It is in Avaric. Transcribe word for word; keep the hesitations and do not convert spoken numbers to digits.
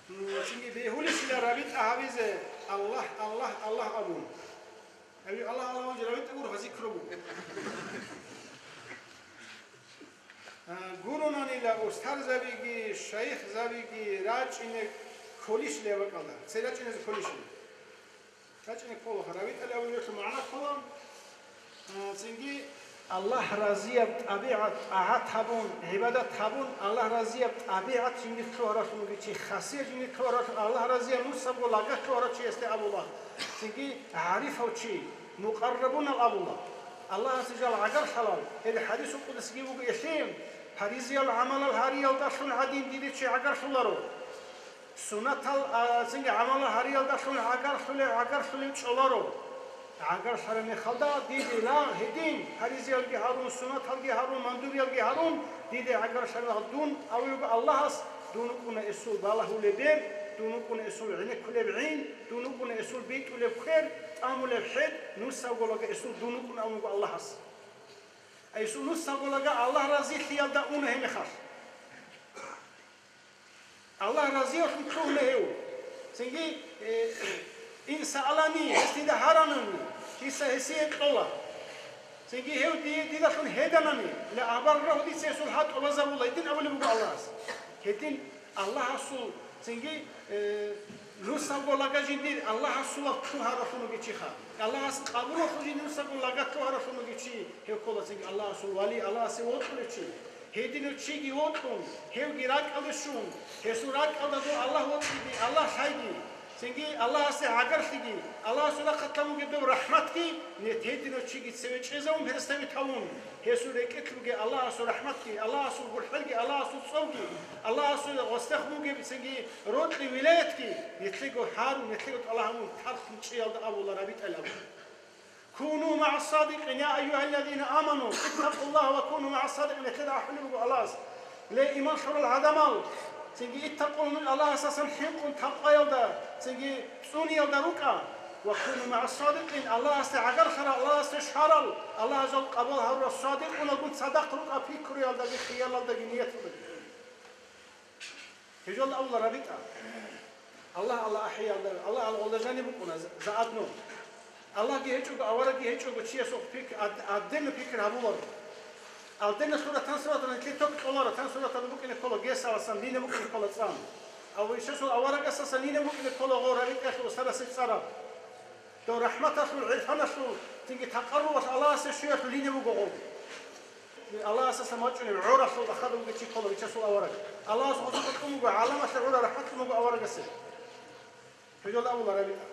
Цинги бегьулищила РабитӀа гьабизе, Аллагь, Аллагь, Аллагь абун. Гьаб Аллагь, Аллагь абун жо РабитӀа гуро, гьазикро буго. А, гуронанила устарзабиги, шайихзабиги рачӀине кколищ леб бакӀалда. Цей рачӀинезе кколищ? РачӀине ккола, РабитӀали абулеб жолъул магӀна ккола. А, цинги Аллагь разияб тӀабигӀат, тӀагӀат гьабун, гӀибадат гьабун, Аллагь разияб тӀабигӀат жиндир лъугьаралъун вугев чи, хасият жиндир лъугьаралъун, Аллагь разияб нусабго лага лъугьарав чиясде абула. Цинги гӀарифав чи, мукъаррабунал абула. Аллагьасе жал гӀагарлъалал, гьеб хӀадисул къудсиги буго, гьелъие, паризиял гӀамалал гьариялдалъун гӀадин диде чи гӀагарлъуларо. Сунатал, а, цинги гӀамалал гьариялдалъун гӀагарлъулев, гӀагарлъулев чӀоларо. ГӀагарлъараб мехалда диде лагъ гьедин, паризиялги гьарун, сунаталги гьарун, мандубиялги гьарун, диде гӀагарлъараб мехалда дун абулеб Аллагьас, дун вукӀуна эсул балагьулеб бер, дун вукӀуна эсул гӀенеккулеб гӀин, дун вукӀуна эсул битӀулеб квер, тӀамулеб хӀед, нусабго лага эсул дун вукӀуна абун буго Аллагьас. Эсул нусабго лага Аллагь разилъиялда уна гьеб мехалъ. Аллагь разиявлъун лъугьуна гьев. Цинги, э, ин саалани, гьес дида гьаранани, дица гьесие кьола. Цинги гьев дие дидалъун гьеданани, ла абаррагьу, дица гьесул гьа тӀубазабула, гьедин абулеб буго Аллагьас. Гьедин Аллагьасул, цинги, э, нусабго лага жиндир Аллагьасулаб лъугьаралъун вугев чиха. Аллагьас къабулалъул жиндир нусабго лага лъугьаралъун вугев чи гьев ккола, цинги Аллагьасул вали, Аллагьасе вокьулев чи. Гьединав чиги вокьун, гьевги ракӀалде щун, гьесул ракӀалда дов Аллагь вокьиги, Аллагь лъайги, цинги Аллагьасе гӀагарлъиги, Аллагьасул рахъалъан бугеб дов рахӀматги, нет, гьединав чиги цеве чӀезавун, переставить гьавун, гьесул рекӀелъ бугеб Аллагьасул рахӀматги, Аллагьасул гурхӀелги, Аллагьасул цӀобги, Аллагьасул гъосдехун бугеб цинги рокьи вилаятги, нилъего гьарун, нилъего тӀалаб гьабун, тархун чӀиялда абула РабитӀали абун. Куну магӀа ссадикъин, я айюгьаллазина аману, иттакъуллагьа ва куну магӀа ссадикъин, нилъеда ахӀулеб буго Аллагьас. Ле, иман лъурал гӀадамал, цинги иттакъуллагь, Аллагьасдасан хӀинкъун такъваялда, цинги цӀуниялда рукӀа. Ва куну магӀа ссадикъин, Аллагьасде гӀагарлъарал, Аллагьасде щварал, Аллагьас жал къабул гьарурал, ссадикъуналгун цадахъ рукӀа пикруялдаги, хиялалдаги, нияталдаги. Гьеб жолда абула РабитӀа. Аллагь, Аллагь ахӀиялда, Аллагь, Аллагь гъолда жаниб букӀуна за-, заодно. Аллагьги гьечӀого, аварагги гьечӀого чиясухъ пик-, ад-, адденну пикр гьабуларо. Адденну суратан, суратан нилъее ток кьоларо, тан суратан букӀине ккола гесаласан, лине букӀине ккола цӀан. Ав ишасул аварагасасан лине букӀине ккола гъо РабитӀалъул устарасеб цӀараб. Дов рахӀматалъул, гӀирфаналъул, цинги такъаррубалъ Аллагьасе щвеялъул гьине буго гъов. Аллагьасдасан вачӀунев гӀоралъул ахада вугев чи ккола вичасул авараг. Аллагьас гъозухъе кьун буго гӀаламалъе гӀура, рахӀмат кьун буго аварагасе. Гьеб жолда абула РабитӀа.